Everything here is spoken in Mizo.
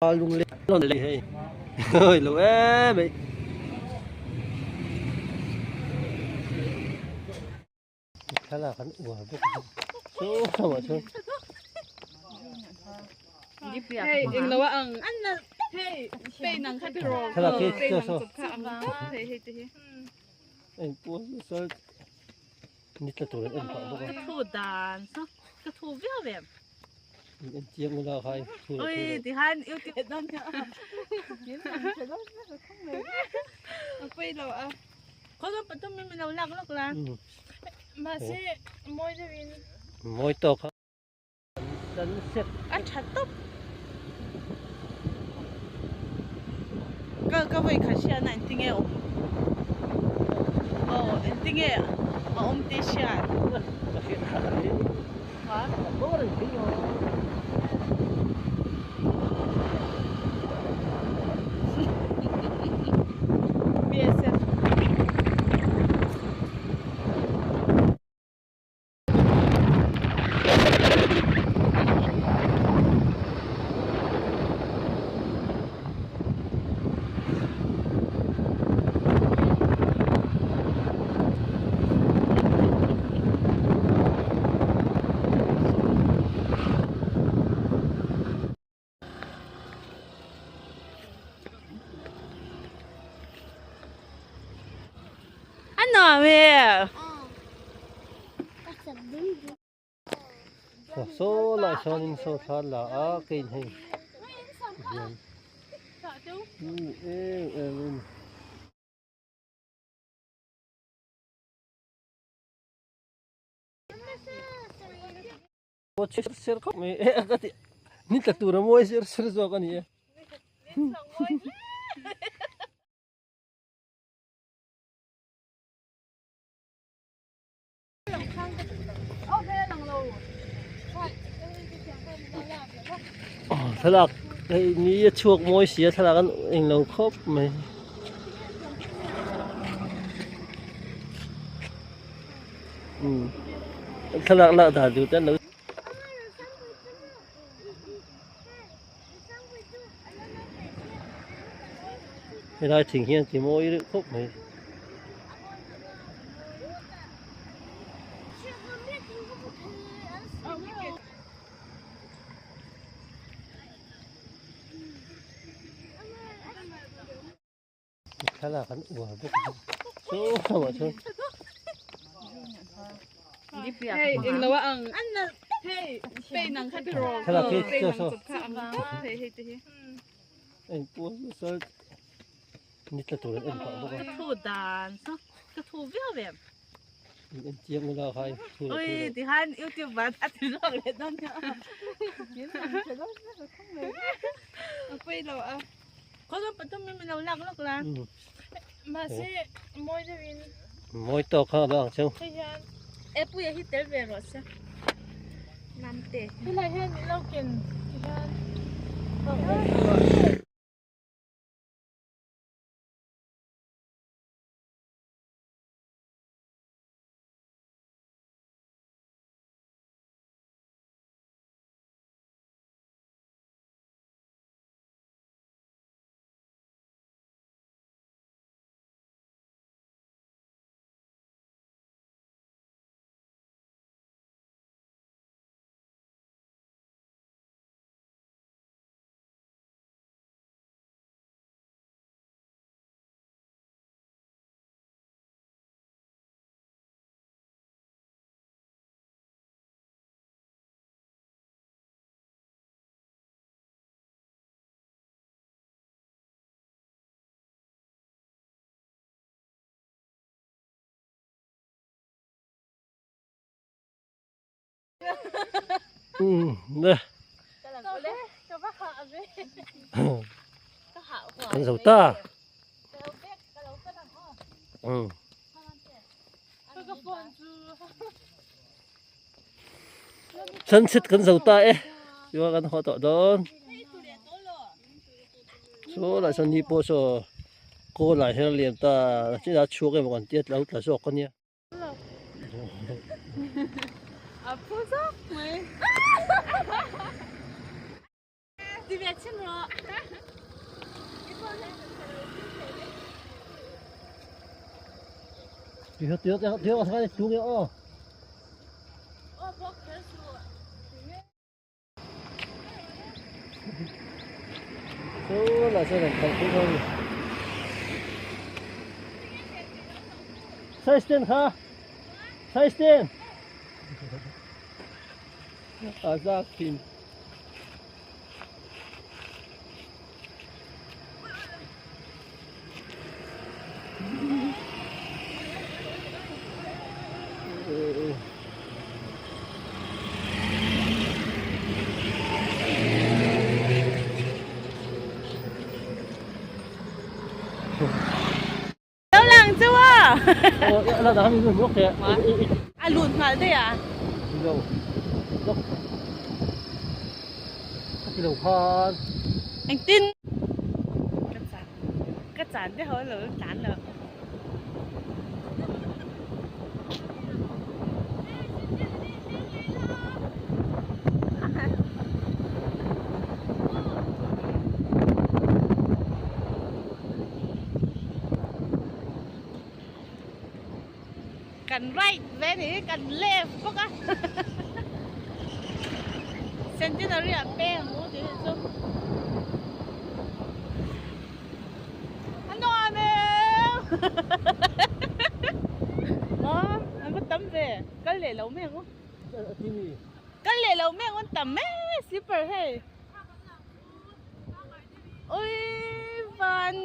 Lung leng hei oi lo em mai. Thlalak an uar bawk a saw lamah chuan. Hei eng lo a ang hei pain ang kha tiraw Thlalak hi pain saw ang saw chawp kha ang hei hei te hi. Eng pawh saw ni tla tur an en pah bawk a. Ka thu dan saw ka thu viau em. En chiang ula khai thu Ui tihan YouTube dawn kha. A pawi lo a. Khaw zawng pathum in min lo lak lawk la. Mahse mawi deuhin. Mawi tawk a. Sunset. A tha tawp. Ka ka vawi khat hriatna engtinge awm. Aw engtinge a awm tih hriat. Ka hriat kha ka ni. BSF. A nuam e. Saw lai sawn in saw thla la a kein hei hian em em in. Aw ser ser khawp mai e ka ti ni tla tur a mawi ser ser zawk a ni e. Thlalak hei ni a chhuak mawi si a thlalak an englo khawp mai. Thlalak lak dan tur te an lo. Helai thing hian ti mawi reuh khawp mai. Thlalak an uar bawk a saw lamah chuan. Hei eng lo a ang hei pain ang kha tiraw Thlalak hi pain saw ang saw. chawp kha ang hei hei te hi. Eng pawh saw ni tla tur an en pah bawk a. Ka thu dan saw ka thu viau em. En chiang ula khai thu Ui tihan YouTube ah a ti zawk leh dawn kha. A pawi lo a. Khaw zawng pathum in min lo lak lawk la. Mahse mawi deuhin. Mawi tawk kha a ang cheu. Hei hian. E puia hi tel ve rawh se. Namte. Helai hian min lo ken tihian. Kan zo ta. Sunset kan zo ta e. Chuan kan haw tawh dawn. Saw lai sawn ni pawh saw kawl ah hian a lian ta a chinah chhuak emaw kan tia tla tla zawk a nia. Ti ve chhin rawh. Tih tih tih tih tung e aw. Chu lah chuan an khalh pui dawn a ni. Size ten kha size ten a zak thin. Lo lang chu aw. A lut nghal daih a. Engtin? Ka chan ka chan te ho lo tlan lo. Kan right ve ni kan left bawk a Centenary ah peng u tih hi chu a nuam em aw an va tam ve kal leh lo mai ang u kal leh lo mai ang u an tam e slipper hei ui van.